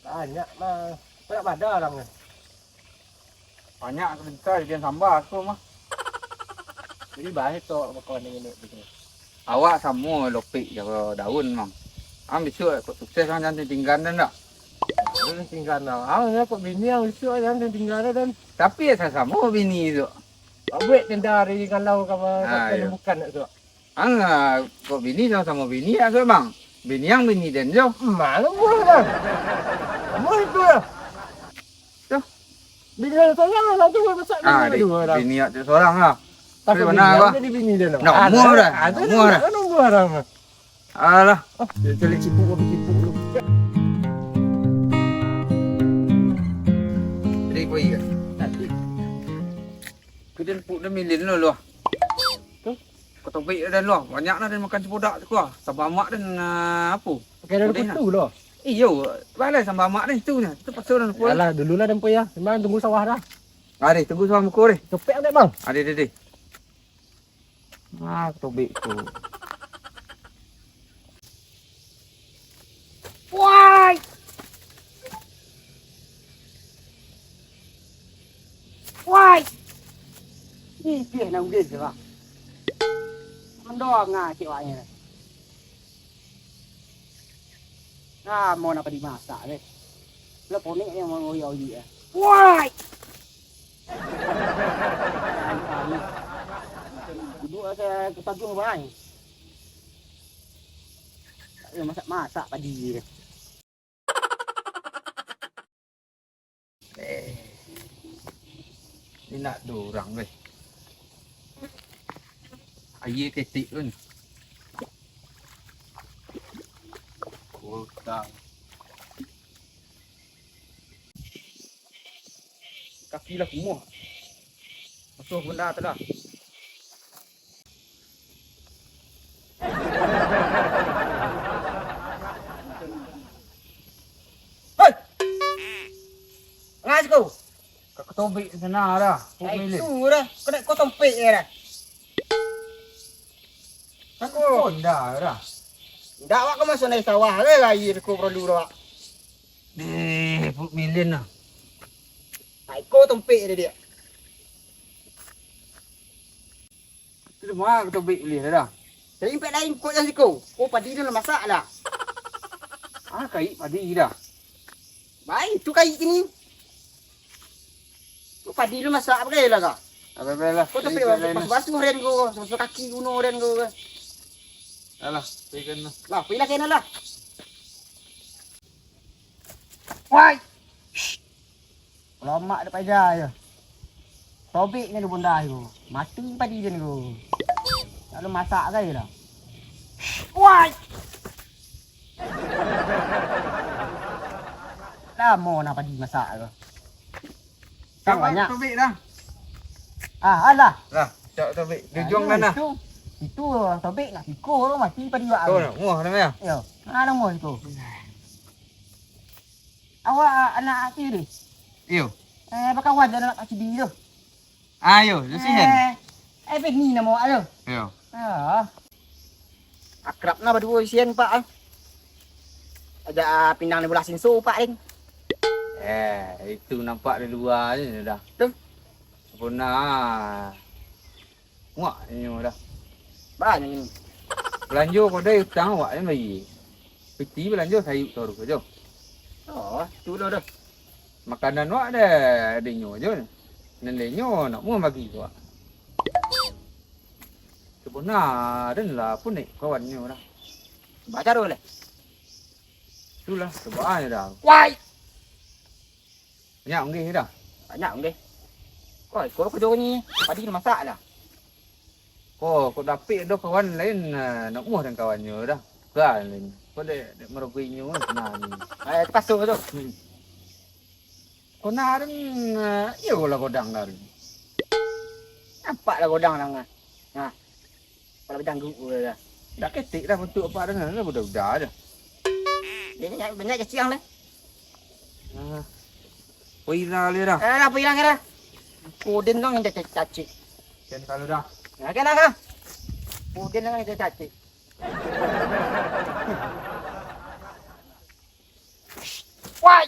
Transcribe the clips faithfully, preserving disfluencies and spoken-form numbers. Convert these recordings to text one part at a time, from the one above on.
Banyak mah. Banyak bada urang ni. Banyak sabanta, jadian samba aku mah. Jadi bahaya tu bakawan dengan tu. Awak samo lopek jo daun, Mang. Ang bisuak kok sukses ang jan tinggalan dah. Jan tinggalan dah. Ang ni kok bini ang bisuak jan tinggalan dah. Tapi asa samo bini tu. Buek tenda hari kalau ka Ah, iyo. Bukan nak tu. Ang, ah, kok bini samo-samo bini asa, Bang. Bini ang bini den jo. Malu buah, Bang. Buah itu lah. Tuh. Bini ang sorang lah tu, masak Ah, bini di, dua orang. Bini awak tu sorang lah. Tapi Tapi bini benar, ang Bah. Jadi bini dia lah. Nak Ada, muah dah, ada nak muah dah. Nak muah dah. Alah. Ah, dia cari cipuk, apa cipuk tu? Jadi kau iya. Kau dan puk dah milin lo lo. Tuh. Kau topik dah lo. Banyak lah dia makan cipodak tu kau. Sabab amak dan, ah, apa? Pakai dah Udah kutu lah. Iyo, balai sambal amak ni tu nya. Tu pasal dah pulang. Yalah, dulu lah dan ya. Memang tunggu sawah dah. Ari, tunggu sawah muko deh. Cepek angkat, Bang. Ari, deh, deh. Ah, tobek tu. Wai! Wai! Ih, dia nak udah je lah. Mendong ngah cik wak ni. Lamo nak padi masak deh. Lah ponek yang mau oyak-oyak eh. Wai! Duduk asa kesajuh bae. Tak payah masak-masak padi deh. Eh. Ni nak durang weh. Aia ketek tu ni. Kota. Kaki lah kumuah. Masuah bunda tu lah. Hei! Ngah siko? Ka katobek sana dah. Puk Ai, milin. Tu dah. Kena kau tompek je dah. Aku Honda dah. Ndak awak kau masuk naik sawah ke air kau perlu dah awak. Deh, puk milin lah. Ai, kau tompek dia, dia. Tu mah aku tobek ulih dah. Jadi impek lain kok jan siko. Oh, padi tu lah masak lah. Ah, kaik padi dah. Baik, tu kaik kini. Tu padi tu masak apa kaya lah kah? Apa-apa lah. Kau tapi basuh-basuh ren kau, basuh kaki guno ren kau. Alah, pergi kena. Lah, pergilah kena lah. Wai! Shh! Kalau amak dek paja je. Sobek ni bonda tu. Mati padi dia ni tu. Lalu masak gai lah. Shh! Wai! Lamo nah padi masak tu. Kan banyak. Sobek dah. Ah, alah. Lah, cak sobek. Di ujung sana. Itu, itu sobek nak siko tu mati padi wak tu. Tu nak muah namanya. Yo, ah, nak muah itu. Awak anak aki deh? Iyo. Eh, bakawan jo anak Pak Cidi tu. Ah, iyo, tu si Hen. Eh, eh, Feni namo awak tu. Iyo. Ah. Akrab nah baduo si Hen, Pak, ah. Ajak, ah, pinang di bola sinso, Pak, ding. Eh, itu nampak di lua je dah. Tu. Sampurna. Muak inyo dah. Banyak ni. Balanjo kodai utang awak jan bayia. Piti balanjo sayuik taruih ajo. Oh, tu dah dah. Makanan awak dah dinyo ajo. Nan dinyo nak muah bagi awak. Sabananyo lah punek kawannyo dah. Baca dulu leh. Itulah, cobaan dah. Wai! Banyak unggih dah. Banyak unggih. Kok, kok kerjo ni? Padi masak lah. Kok, kok dapik ado kawan lain, ah, nak muah dengan kawannyo dah. Bukan lain. Kok dek, dek marugi nyo, nah ni. Eh, terpaksa tu. Hmm. Kok nah, Rin, ah, iyo lah godang dah, Rin. Nampak lah godang dah, nah. Nah. Kepala bajangguik tu dah. Dah ketek dah bentuk apa dah, dah budak-budak aja. Dia banyak, banyak cacing dah. Ah. Pira dia dah. Eh, dah pira dah. Koden kan yang cacik-cacik. Kan kalau dah. Ya, kan dah. Koden kan yang cacik. Wai.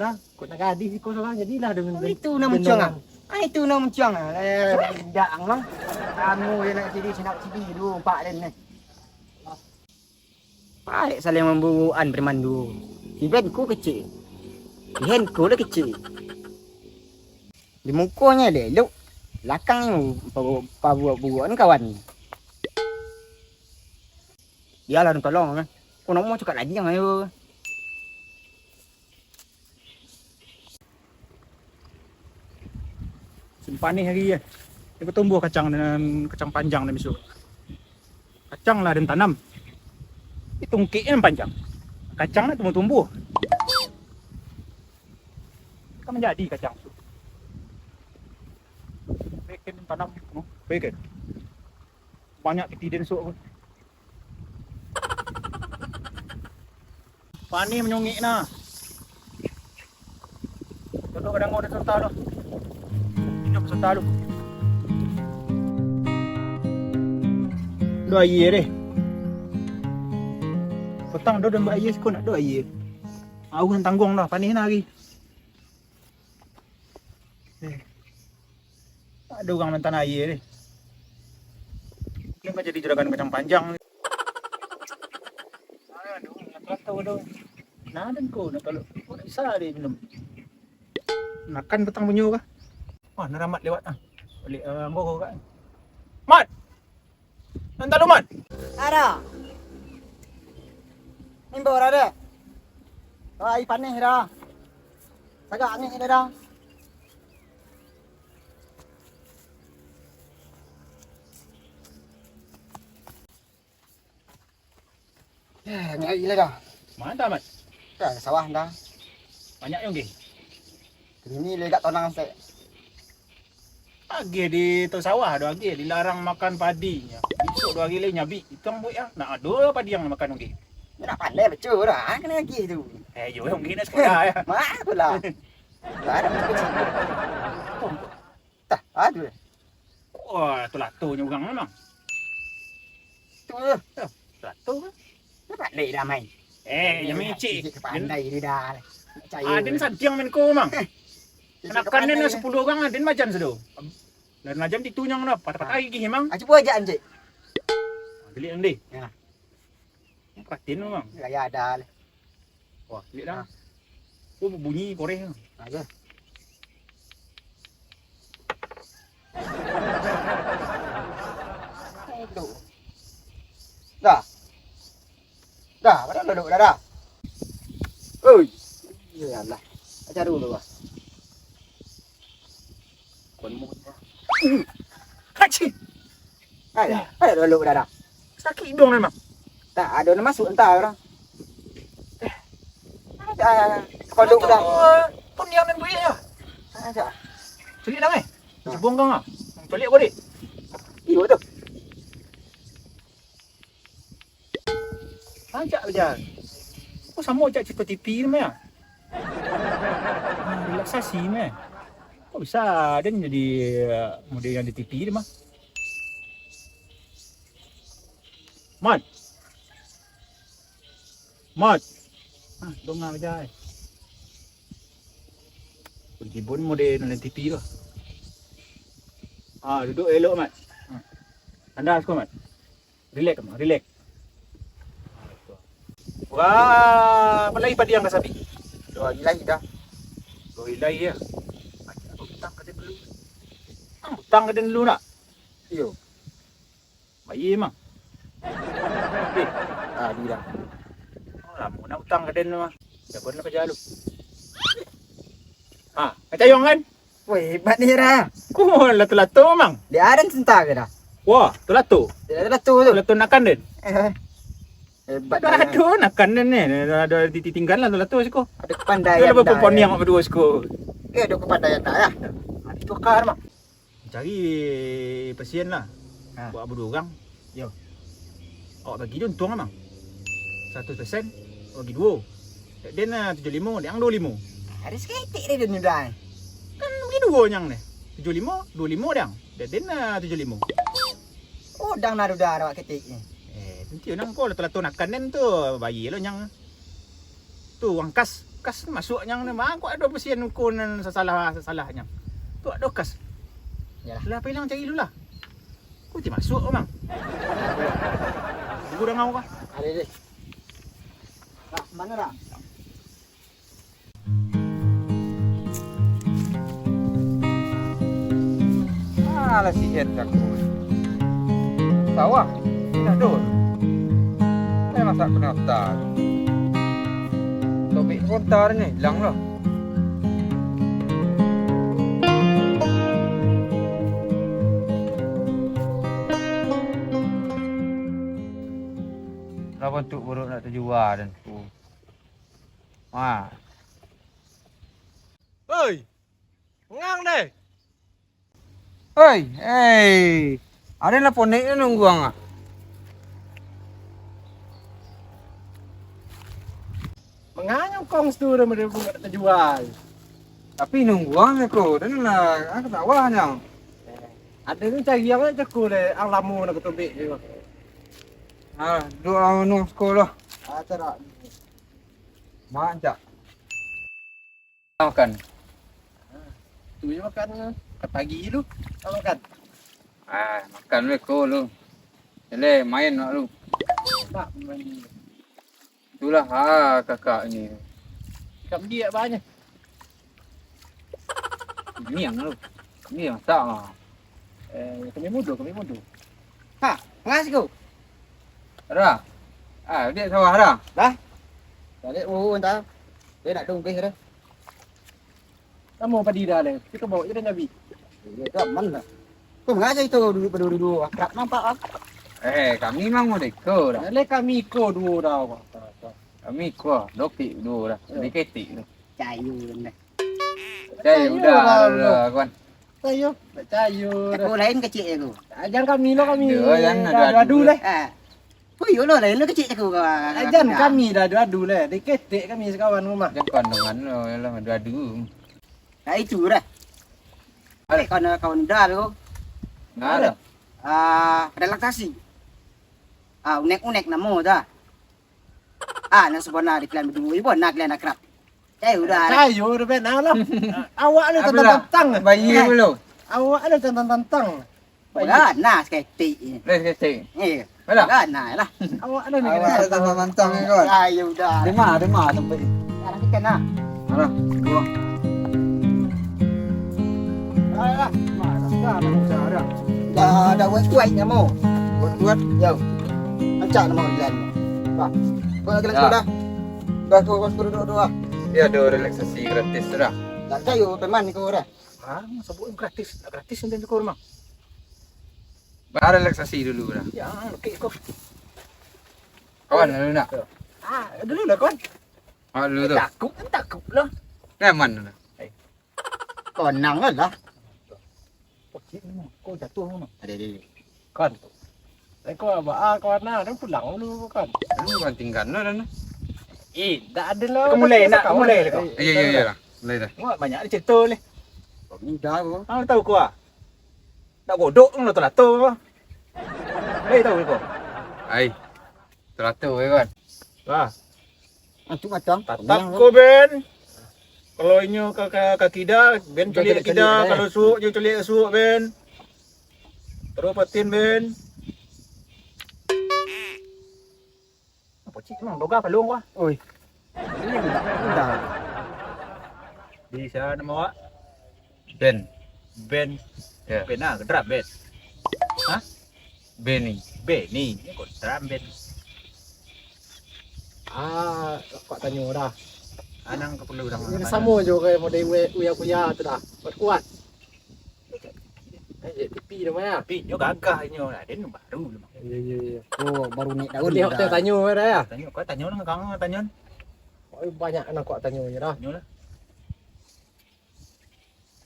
dah. Kok nak gadih siko salah, jadilah dengan. Itu nak mencuang ah. Ah, itu nak mencuang ah. Eh, indak ang mah. Kamu yang nak sidi, sinak sidi dulu, pak den ni. Paek saling mamburuan preman tu. Iben ku kecik. Ihen ku lah kecik. Di mukonyo elok, balakangnyo paburuak-buruak ni kawan. Bialah dong tolong, eh. Ko nak mau cakap lagi yang ayo. Musim paneh hari, eh. Dia batumbuah kacang dengan kacang panjang dan bisu. Kacang lah den tanam. Itu tungkik nan panjang. Kacang nak tumbuah-tumbuah. Kan manjadi kacang tu. Bikin tanam, no. Bikin. Banyak pitih den sok. Paneh manyungik nah. Duduk kadang den serta tu. Hidup serta tu. Ado aia deh. Petang ado den buek aia siko, ndak ado aia. Auh nan tangguang dah, paneh nah hari. Eh. Ado urang mantan aia deh. Mungkin ka jadi juragan kacang panjang. Aduh, nak tahu dah. Nah, den ko nak kalau ko nak bisa deh minum. Makan petang punyo kah? Wah, nak ramat lewat ah. Balik uh, ambo ko kak. Mat! Nan talu, Mat! Ada. Imbau dah deh. Wah, ai paneh dah. Sagak angin dah dah. Eh, nyari lah dah. Mana dah, Mat? Dah, sawah dah. Banyak yang gih? Kini legak tonang sek. Agih di tu sawah tu, agih di larang makan padi. Besok tu hari lai nyabik. Itu ang buek ah. Nak ado padi yang makan agih. Nak pandai betul dah, kena agih tu. Eh, yo, yang gini sekolah ya. Mak tu lah. Lah, ada betul. Tah, aduh. Wah, tu latonyo urang memang. Tu lah. Lato kan? Nampak lek dah main. Eh, yang micik. Pandai dia dah. Percaya. Aden santiang main ko, Mang. Kanakan ni sepuluh urang, aden majan sudah. Dan majan ditu nyang dah patah-patah gigi, Mang. Ah, cuba ajak, Encik. Gelik nanti. Ya. Perhatiin, Mang. Gaya ada lah. Wah, lihat dah. Ah. Oh, bunyi koreh. Ada. Aduh. Dah. Dah, pada duduk dah, dah. Oi. Ya Allah. Ajar dulu, bah. Kon mu. Haji. Ada, ada dulu dah, dah. Sakik hidung memang. Tak ada nak masuk entah orang. Ada, ada, ada. Pondok dah. Pun yang main buih ya. Ada. Curi dah, eh. Nah. Cebong kang ah. Baliak, baliak. Iyo tu. Rancak bajalan. Kok samo cak cerita T V tu mah, ya? Ah, relaksasi mah. Kok bisa den jadi, eh, model yang di T V tu mah? Mat. Mat. Ah, donga bajalan. Kunci pun model dalam T V tu. Ah, duduk elok, Mat. Ah. Tandas ko, Mat. Rilek, Mat. Rilek. Wah, apo lai padiang ka sapi? Duo hilai dah. Duo hilai, ya. Utang ka den dulu. Utang ka den dulu nak? Iyo. Baik, Mang. Eh, ah, di dah. Oh, lamo nak utang ka den tu, Mang. Jago nak kerja lu. Ah, kacayong kan? Woi, hebat ni, Ra. Kok lato-lato, Mang? Di adan senta ke dah? Wah, lato-lato. Di lato-lato tu. Lato nak kan den? Eh, hebat. Ado, ado nak kan den ni. Ado ditinggal lah lato-lato siko. Ado kepandaian. Ado lah dah, ya. Poniang awak baduo siko. Eh, ado kepandaian dah, ya. Ado tukar, Mang. Cari pasien lah. Ha. Buat baduo urang. Yo. Awak bagi je untuang, Mang. Saratus persen, awak bagi duo. Dek den, ah, tujuah limo, dek ang duo limo. Harus ketek deh den udah. Kan bagi duo nyang deh. Tujuah limo, duo limo dek ang. Dek den, ah, tujuah limo. Udang nak udah awak ketek ni. Eh, tantu nang ko lato-lato nak kan den tu, bayia lo nyang. Tu, uang kas, kas masuak nyang ni, mangko ado pasien ko nan sasalah-sasalah nyang. Tu ado kas. Yalah. Lah, pai lah cari dulu lah. Ko ti masuak ko, Mang. Tunggu dangau kah? Ado deh. Lah, mano lah? Alah, si Ed jago. Sawah, indak doh. Eh, masak penata. Tobek kontar ni, hilang lah. Lah bantuak buruk nak tajua dan tu. Wah. Oi! Ngang deh. Oi, hei. Aden lah ponek nunggu ang ah. Manganyo kong situ dah, dah bunga tajual. Tapi nunggu ang ko, dan lah, ah, ketawa nyang. Ada ni cari apa cako deh, ang lamo nak ketobek je. Ah, duduk ang nunggu sekolah. Ah, tarak. Mak, cak. Makan. Tu je makan. Makan pagi lu. Tak makan. Ah, makan lu ko lu. Eleh main nak lu. Tak main. Itulah, ah, kakak ni. Ikan biak banyak. Niang lu. Niang tak ah. Eh, kami mudo, kami mudo. Ha, makasih ko. Dah. Ah, dek sawah dah. Dah. Balik urun dah. Dia nak dong beh dah. Kamu apa dira le? Kita bawa je dah nyabi. Iya, dah mana? Kau mengajak itu dulu, dulu, dulu. Akrab nampak ah. Eh, kami mang udah iko dah. Le kami iko duo dah. Kami iko, dokik duo dah. Ya. Diketik tu. Cayu dah. Cayu dah, dah, kawan. Cayu, tak cayu dah. Aku lain kecil aku. Jangan kami lo, kami. Dah, jangan dah adu-adu lah. Ah. Oh, iyo lo, lain lo kecil aku, kawan. Jangan kami dah adu-adu lah. Diketek kami sekawan rumah. Jangan kandungan lo, yalah, adu-adu. Nah, itu dah. Ada kawan, kawan dah tu. Nah, ada. Ah, relaksasi. Ah, unek-unek namo dah. Ah, nan sabana di kalian baduo, ibo nah kalian akrab. Cai udah lah. Cai udah benar lah. Awak ni tantang-tantang. Bayi dulu. Awak ni tantang-tantang. Udah, nah, seketik ni. Dah seketik. Iya. Udah. Udah, nah lah. Awak ni. Awak ni tantang-tantang ni, kawan. Cai udah. Di mana, di mana tempat ni? Sekarang kita nah. Alah, dua. Alah, mana sekarang usaha dah. Dah, dah wet-wet namo. Wet-wet? Yo. Ancak namo jalan. Bah. Kau lagi lagi dah. Dah, kau, kau duduk dulu ah. Dia ada relaksasi gratis tu dah. Tak percaya, preman ni kau dah. Ah, masa buat gratis? Tak gratis nanti kau rumah. Bah, relaksasi dulu dah. Ya, okey kau. Kawan dulu nak? Ah, dulu lah kawan. Ah, dulu tu. Takut kan takut lah. Nyaman tu dah. Konang lah. Ko jatuah mano? Ado, ado. Kan. Ko ba kawan nah, dah pulang dulu kan. Kan urang tinggal no dah. Eh, dak ado lah. Kau mulai nak, kau mulai lah kau. Iya iya iya. Mulai dah. Wah, banyak ni cerita ni. Mudah ko. Kau tahu ko ah. Nak godok tu lato-lato. Hei tahu ko. Ai. Teratur ya kan. Wah, Ah, tu macam. Tatap ko Ben. Kalau inyo ka ka, ka kida, Ben coliak kida, kalau suok je coliak suok Ben. Terus patin Ben. Apa cik emang doga palung wah. Oi. Ini budak. Budak. Di sana nama awak? Ben. Ben. Ya. Ben ah, kedra Ben. Beni. Beni, ini kok drum band. Ah, kok tanyo dah. Anang keperlu dah. Ini samo jo kayak model uya kuya tu dah. Kuat-kuat. Eh, tipi namanya. Tapi nyo gagah nyo lah, dia nyo baru lah. Iya iya iya. Oh, baru naik daun. Boleh Dah. Hotel tanyo dah ya. Tanyo, kau tanyo lah kang tanyo. Oh, banyak anak kok tanyo nyo dah. Tanyo lah.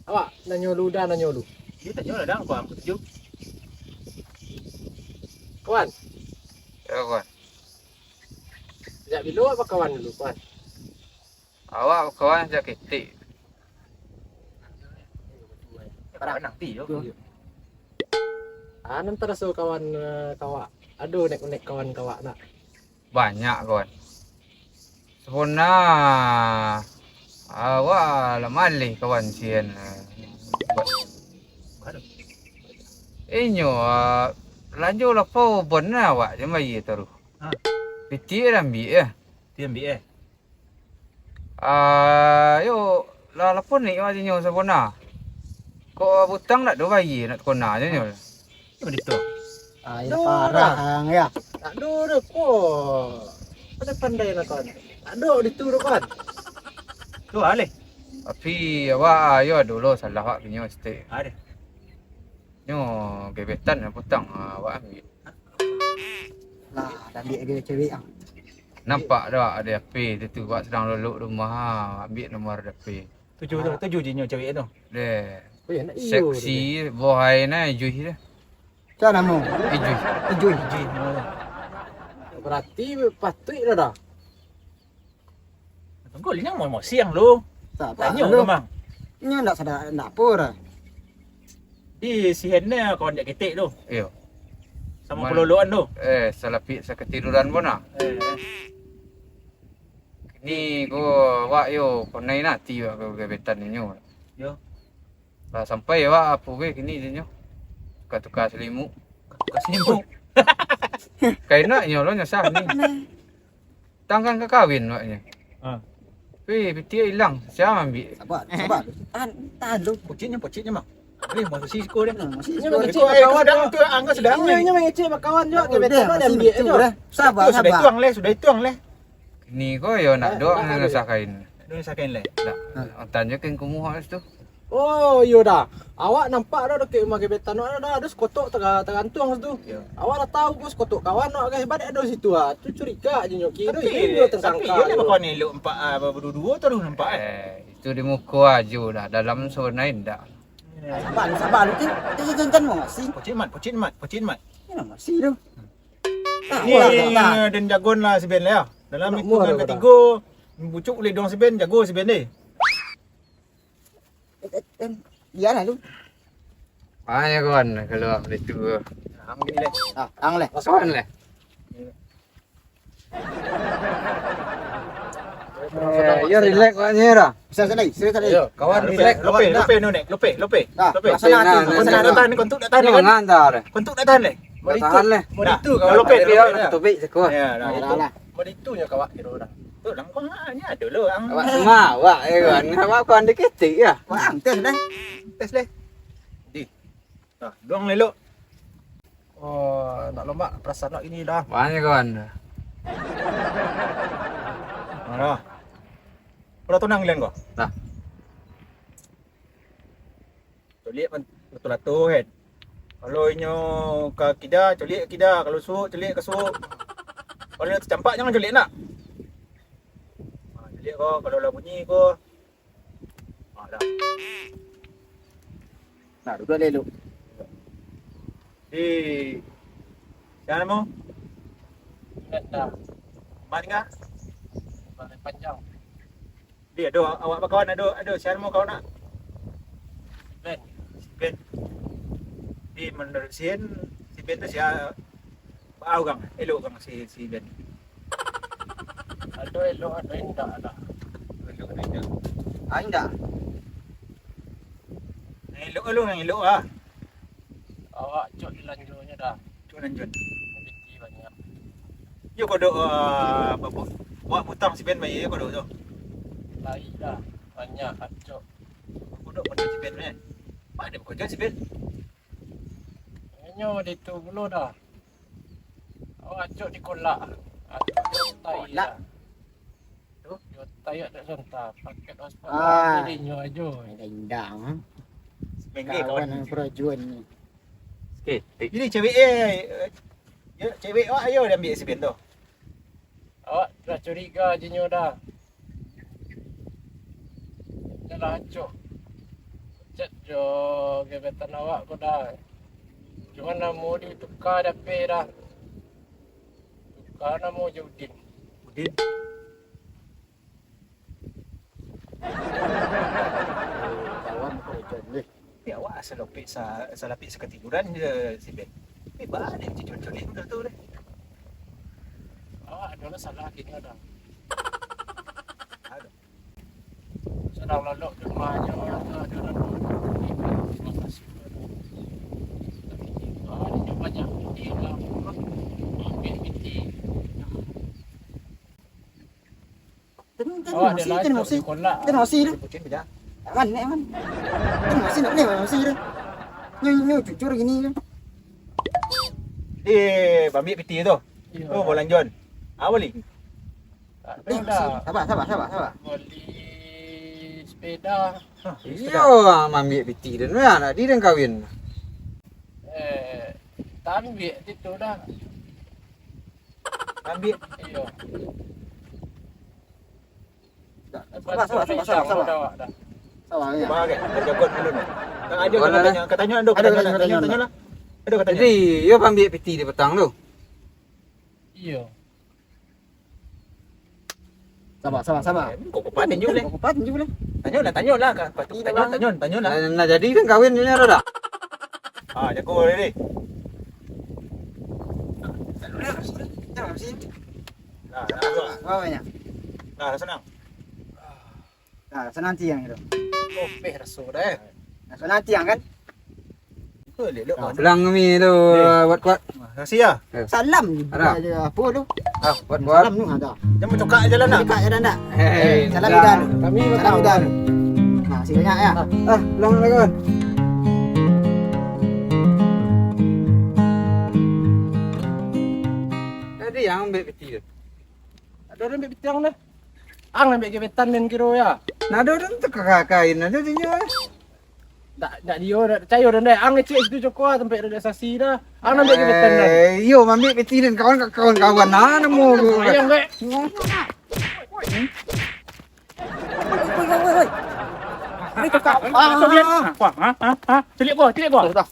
Awak nanyo lu dah nanyo lu. Dia tanyo lah dah kau angkut tujuh. Kawan. Ya kawan. Sejak bilo awak bakawan dulu, kawan? Awak bakawan sejak ketek. Kawan nanti yo. Ah, nan taraso kawan eh, kawak. Aduh, nek-nek kawan kawak nak. Banyak kawan. Sabona awak lah malih kawan sian. Inyo ah, lanjo lapau bon awak je bayie taruh. Ha. Piti dah ambiak ya. Dia ambil eh. Ah, yo lah lapun ni wak nyo sabona. Kok butang dak do bayi nak kona je nyo. Cuma itu. Ah, ya parah ang ya. Tak do do ko. Ada pandai lah kawan. Tak do di tu do kawan. Tu alih. Tapi awak yo dulu salah wak pinyo stik. Ada. Nyo gebetan butang ah, awak ambil. Lah, dah ambil lagi cewek ah. Nampak dak ada H P tu tu wak sedang lolok rumah ah, ambil nomor H P. Tujuh tu, tujuh je nyo cewek tu. Deh. Oh ya, nak iyo. Seksi bohai na juih dah. Siapa nama? Ijuih. Ijui. Ji nama tu. Berarti patuik dah dah. Tunggu ni mau mosiang lu. Tak Tanyo apa. memang. Nya ndak sadar ndak apa dah. Di si Hen ni kawan jak ketek tu. Iyo. Sama Mana? Peloloan tu. Eh, salapik sakatiduran pun ah. Eh, Ni ko wak yo konai nati wak ke gebetan inyo. Yo. Lah sampai wak apo be kini je nyo. Tukar-tukar selimut. Kasih mu. Kaina nyo lo nyasah ni. Tangkan ka kawin wak nyo. Ha. Weh, piti hilang. Siapa ambil? Sabar, sabar. Tahan, tahan lu. Pociknya, pociknya mah. Boleh masuk siko dia. Nah, masih Ini sekolah. mengecek bakawan tu. Angka sedang Ini ni. Ini mengecek bakawan juga. Udah, Gebetan masih ambil lucu tu. Dah. Sabar, Tu sudah sabar. Ituang leh, sudah ituang leh. Ni ko yo nak Eh, doa nak nak dulu. Nusa Kain. Dia sakit leh. Dah. Tanya ke kumuh tu. Oh, iyo dah. Awak nampak dah dekat rumah gebetan awak dah, ada sekotok tega- tergantung situ. Ya. Awak dah tahu ko sekotok kawan awak kan hebat ada situ ah. Tu curiga je nyo kira Tapi- iyo tersangka. tapi iyo Dia lah bakawan elok empat ah, berdua-dua terus nampak eh. Eh, itu di muka aja dah. Dalam sebenarnya indak. Sabar lu, sabar lu. Kan, kan, kan, kan, masih. Pocik mat, pocik mat, pocik mat. Ini masih tu. Tak, Ni tak, tak. Dan jagon lah si Ben lah ya. Dalam Nak hitungan muar ketiga, bucuk boleh dong si Ben, jago si Ben deh. Eh, eh, eh, iya lah lu. Banyak kawan kalau beli tu. Nah, gini deh. Ah, ang leh. Kawan lah. Eh, yo relax awaknya dah. Bisa sekali, sila sekali. Yo, kawan Lope, relax. lope, lope, nonek, lope, lope. Dah, Lope. laksana Nah, tu, nah, Kau laksana tak tu. tahan, kau tak tahan Ini kan? ngantar. Kau tak tahan leh. Tahan leh. Nah, Itu, kalau lope, Tapi lope awak dah. nak tubik sekuah. Ya, nah Nah, itu. dah lah. Mau itu nyo kawak kira dah. Tu langkong hanya ada lo ang. Awak semua awak eh kawan. Awak kawan dikit ya. Wah, tes deh. Tes leh. Di. Nah, dong lelok. Oh, nak lomak perasaan nak ini dah. Banyak kawan. Nah. Udah tunang giliran kau. Nah. Coliak kan betul-betul kan. Kalau inyo ka kida, coliak ka kida. Kalau suok, coliak ka suok. Kalau dah tacampak, jangan coliak nak. Ha, coliak ko, kalau lah bunyi ko. Ha, dah. Nah, duduk dulu. Di, sia namo? Nanda. Mat ka? Balai Panjang. Di, ado, awak bakawan ado, ado, sia namo kawan nak? Si Ben. Si Ben. Di, menurut Sin, si Ben tu sia, baa urang, elok urang si, si Ben. Ado elok, ado indak lah. Elok, ado indak. Ah, indak. Nan elok lu, nan elok ah. Awak acok di lanjonyo dah. Acok lanjon. Piti banyak. Yo kodok, ah, babuek, buek utang si Ben bayia yo kodok tu. Lai dah, banyak acok. Kodok pada si Ben, eh. Mak dia bekerja si Ben. Inyo di tu pulo dah. Awak acok di kolak. Acok di tai dah. Tu? Yo tai tak santa, paket hotspot. Ah. Jadi nyo ajo. Ada indak, ha? Kawan kawan nan karajuan ni. Okey, tik. Jadi cewek, eh, eh, yo, cewek awak ayo diambiak si Ben tu. Awak lah curiga jinyo dah. Jalah acok. Chat jo gebetan awak ko dah. Cuma namo dituka dapek dah. Tuka namo jo Udin. Udin. Kawan karajuan ni. Tapi awak salapik sa-, salapik sakatiduran je si Ben. Tapi baa dek culik-culik benda tu deh. Ah, ado lah salah kini ado. Ado. Sadang lalok di rumah ajo, ado, ado lalok. Terima kasih. Ah, dia banyak. Dia lah, ambil piti. Tadi, tadi masih, tadi masih. Tadi masih tu. Aman, ni aman. Tadi masih, nak ni masih tu. Nyo, nyo jujur gini kan. Eh, bambiak piti tu. Iyo. Oh, balanjon. Apo lai? Tak ada dah. Sabar, sabar, sabar, sabar. Beli sepeda. Iyo, mambiak piti tu. Nah, nak di dan kawin. Eh, tak ambil situ dah. Ambil. Iyo. Sabar, sabar, sabar, sabar, sabar. Sabar, ya. Sabar, ya. Kita jago dulu ni. Kan ada katanyo, katanyo ado, katanyo, katanyo, katanyo lah. Ado katanyo. Jadi, yo ambiak piti di petang tu. Iyo. Sabar, sabar, sabar. Eh, kok kupaten juo, leh. Kok kupaten juo, leh. Tanyolah, tanyolah, ka-, patut tanyo, tanyo, tanyolah. Nah, nah, jadi kan kawin nyo ado dak? Ah, jago diri. Nah, nah, nah. Bawanya. Nah, sanang. Nah, sanang tiang itu. Oh, peh raso dah, eh. Nah, sanang tiang kan? Pulang kami tu, kuat-kuat. Makasih ya. Salam apo tu? Ah, kuat-kuat. Salam tu ada. Jangan cokak jalan nak. Cokak jalan nak. Hei, salam dah. Kami salam dah. Nah, makasih banyak ya. Ah, pulang lah kawan. Tadi yang ambil piti tu. Ada orang ambil piti ang dah. Ang ambil gebetan den kiro ya. Nah, ada orang tu kakak kain ada dia. Dak, dak dio, dak picayo den deh. Ang ngecek situ cokor tampek relaksasi dah. Ang ambil gebetan dah. Eh, iyo, mambiak piti den kawan, kawan-kawan. Nah, namo. Ayo, Mbak. Ini cokak. Ah. Cokak, ha? Ha? Ha? Cokak gua, cokak gua. Dah, dah.